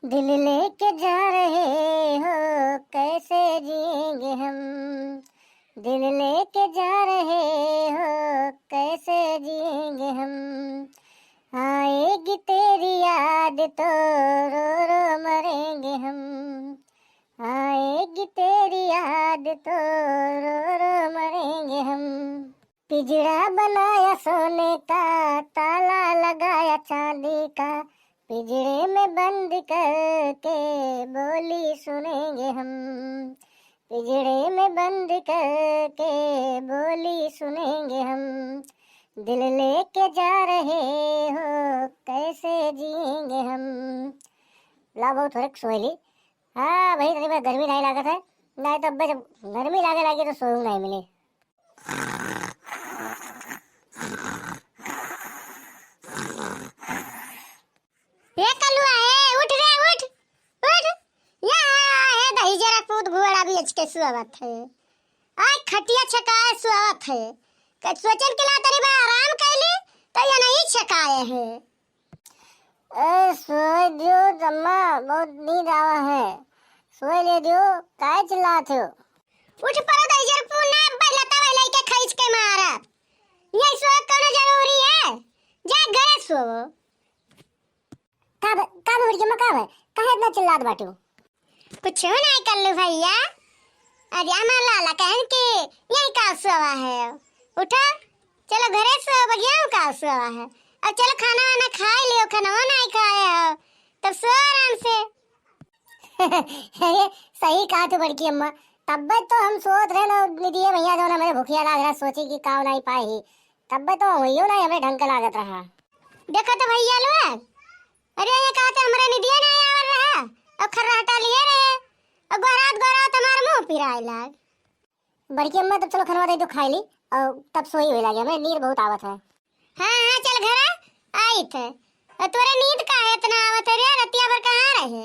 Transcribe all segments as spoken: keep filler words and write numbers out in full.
दिल लेके जा रहे हो, कैसे जिएंगे हम? दिल लेके जा रहे हो, कैसे जिएंगे हम? आएगी तेरी याद तो रो रो मरेंगे हम। आएगी तेरी याद तो रो रो मरेंगे हम। पिंजरा बनाया सोने का, ताला लगाया चांदी का, पिंजरे में बंद करके बोली सुनेंगे हम। पिंजरे में बंद करके बोली सुनेंगे हम। दिल लेके जा रहे हो, कैसे जिएंगे हम? ला बहुत फर्क सोएली। हाँ भाई, तनी बा गर्मी नाहीं लागत है, नाहीं तो बस गर्मी लागे लागे तो सोऊं नाहीं मिले। ए कलुआ, ए उठ रे, उठ, उठ। या है दही जरा कूद घोड़ा भी अचके सुआवत है। आज खटिया छकाए सुआवत है। क-, सोचन के ला तनी बा आराम कैली, तो ये नहीं छकाए है। ए, सोए दियो अम्मा, बहुत नींद आवा है। सोए ले दियो, काहे चिल्लात हो? उठ पड़ो दही जरा पूना, पहले तब लइके खींच के मारब। ये सोए कोनो जरूरी है? जा घरे सोवो। का ब-, का बा बड़की अम्मा, का बा? काहे इतना चिल्लात बाटू? कुछ नहीं कल्लू भैया, अरे हमार लाला कहन कि यही का सोवा है, उठो, चलो घरे सो, बगिया में का सोवा है। अब चलो खाना वाना खाए लियो, खाना वाना ही खाए हो, तब सो आराम से। अरे सही कहा तू बड़की अम्मा, तब्बे तो हम सोत रहे ना, निधिये भैया जो ना मेरे भुखिया लाग रहा, सोची कि काव नहीं पाए ही, तब्बे तो वहियो ना हमें ढंग के लागत रहा। देखो तो भैया लोग, अरे ये कहते हमरे निधिये नहीं आवर रहा, अब खर्राटा लिए रहे, अब गोरात गोरात हमार मुंह पिराए लाग। बड़की अम्मा, तब चलो खनवा दे दो, खाई ली और तब सोई हुई लागे, हमें नींद बहुत आवत है। हाँ, हाँ, चल घर आई थे। और तोरे नींद का है इतना आवत है रे, रतिया भर कहाँ रहे?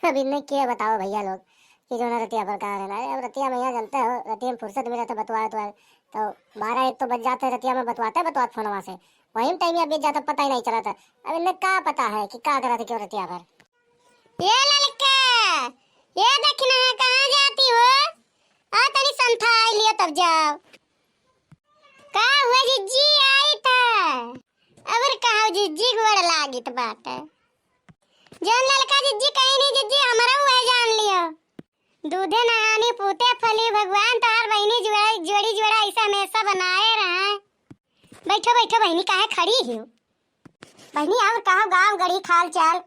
अब इन्हें के बताओ भैया लोग कि जो ना रतिया भर कहाँ रहना है। अब रतिया में यहाँ जानते हो, रतिया में फुर्सत मिले तो बतवाए तो, तो बारह एक तो बज जाते हैं रतिया में बतवाते बतवाते फोनवा से, वही में टाइम बीत जाता, पता ही नहीं चला था। अब इन्हें का पता है कि का करा थे क्यों रतिया भर। ये ललका, ये देखना है, कहाँ जाती हो? आ तनी संथा आई लियो तब जाओ। का हुआ जिज्जी, आई था? अबर कहा जिज्जी गोड़ लागित बाटे। जौन ललका जिज्जी कहीं नहीं जिज्जी, हमरा हुआ जान लियो। दूधे नहानी पूते फली भगवान तोहार बहिनी जोड़ा, जोड़ी जोड़ा ऐसा हमेशा बनाए रहे। बैठो, बैठो बहिनी, काहे खड़ी हो? बहिनी, और कहो गाँव गढ़ी खाल चाल?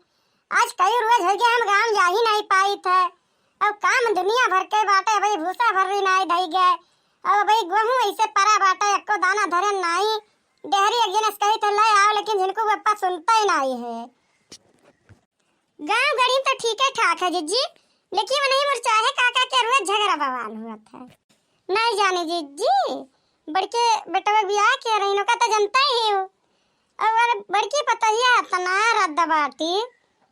आज कई रोज हो गया हम गाँव जा ही नहीं पाई थे। अब काम दुनिया भर के बाटे, अबही भूसा भर्री नाई धई गए। अब अबही गेहूं ऐसे परा बाटे, एको दाना धरे नाई। डेहरी एक जनस कही थे ले आओ, लेकिन जिनको पप्पा सुनता ही नहीं है। गाँव गढ़ी तो ठीक है ठाक है जिज्जी, लेकिन वो नहीं मुरचाहे काका के रोज झगड़ा बवाल हुआ था। नहीं जाने जिज्जी, बड़के बेटवा बियाह के रही, का तो जनता ही हो। और बड़की पतहिया इतना रद्द बाटी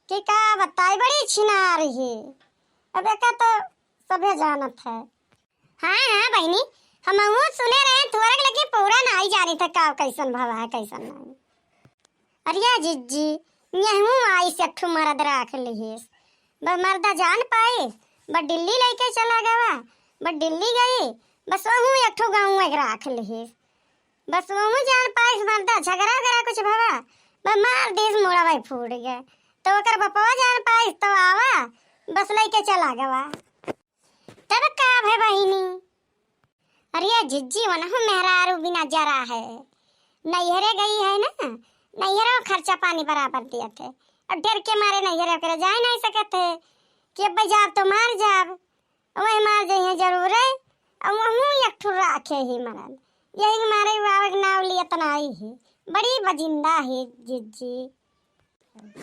कि का बताई, बड़ी छिनार ही। अब एका तो सभे जानत है। हाँ, हाँ बहिनी, हमहू सुने रहे थोरक, लेकिन पूरा नाई जानी था का कैसन भवा है, कैसन नहीं। अरे या जिज्जी, यहू आई से एक ठो मरद राख लिहिस। बस मर्दा जान पाइस, बस दिल्ली लइके चला गवा, बस दिल्ली गई, बस वहू एक ठो गाँव में राख लिहिस। बस वहू जान पाइस मर्दा, झगड़ा वगैरह कुछ भवा, बस मार दिस, मुड़वा फूट गए। तो ओकर बपवा जान पाइस तो आवा, बस लइके चला गवा। तब का भे बहिनी? अरे जिज्जी, वनहु मेहरारू बिना जरा है। नैहरे गई है ना, नैहरे में खर्चा पानी बराबर दिया थे। अब डर के मारे नैहरे ओकरे जाए नहीं सकत है कि अब जाब तो मार जाब, वही मार जइहे जरूर है। अब वहू एक ठो राखे ही मरद, यही के मारे बाबा के नाव लिए तनाई है। बड़ी बजिंदा है जिज्जी।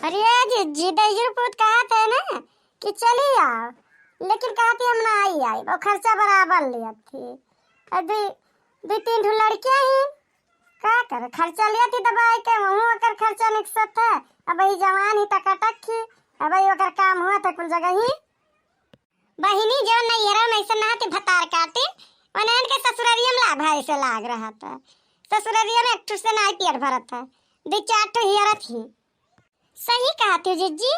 अरे जिज्जी, दैजुर पूत कहत है ना कि चली आओ, लेकिन कहती हम ना आई आई, वो खर्चा बराबर लियत थी। और दुई, दुई तीन ठो लड़कियां ही का कर खर्चा लियत थी दबाई के, वहू ओकर खर्चा निकसत है। अब वही जवान ही टकाटक ही, अब वही ओकर काम हुआ था कुल जगह ही। बहिनी, जो नैहरा में ऐसे ना थी भतार काटे, उन्हन के ससुररिया में लाभ है ऐसे लाग रहा था। ससुररिया में एक ठो से नाई पेट भरत है, दो चार ठो हियरत ही। सही कहत हो जिज्जी,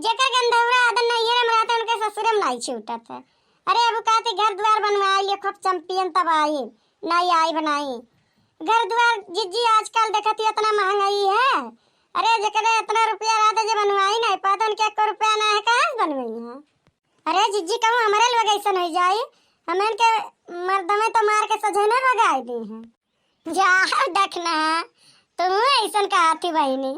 जेकर गंधौरा आदत नैहरे में रहत है, उनके ससुरे में नाई छूटत है। अरे, अब कहती घर द्वार बनवाई लिए, खूब चंपियन तब आई, नाई आई बनाई। घर द्वार जिज्जी आजकल देखत ही इतना महंगाई है। अरे, जेकरे इतना रुपया रहत है, जे बनवाई नाई पात, उनके एको रुपया ना है, कहाँ से बनवाई है? अरे जिज्जी, कहूँ हमरे लोग ऐसन हो जाई, हमन के मर्दमे तो मार के सजने भगाई दी हैं। जा, देखना, तू ऐसन कहती बहिनी।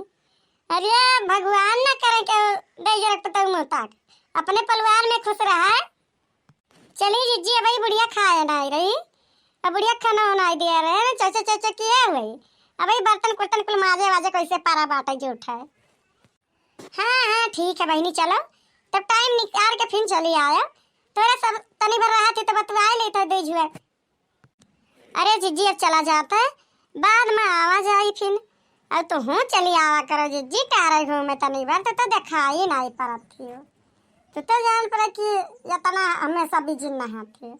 अरे, भगवान न करे के दे जरक पतंग मोताक। अपने परिवार में खुश रहा। चली जिज्जी, अबही बुढ़िया खाए नाई रही, अब बुढ़िया खाना बनाई दिया रहे ना, चौचा चौचा किए हुए। अबही बर्तन कुर्तन कुल माजे वाजे कैसे पारा बाटे जो उठाए। हाँ हाँ, ठीक है बहिनी, चलो तब टाइम निकाल के फिर चली आया। तोरा सब तनी भर रहा थी तो बतवाए लेते दे जुआ। अरे जिज्जी, अब चला जाता है, बाद में आवा जाई फिर। अब तो हूँ चली आवा करो जिज्जी, टारे घूमे तनी भर तो, तो दिखाई नाई परत थी। तू तो जान पड़े कि इतना हमेशा बिजी नहा थी।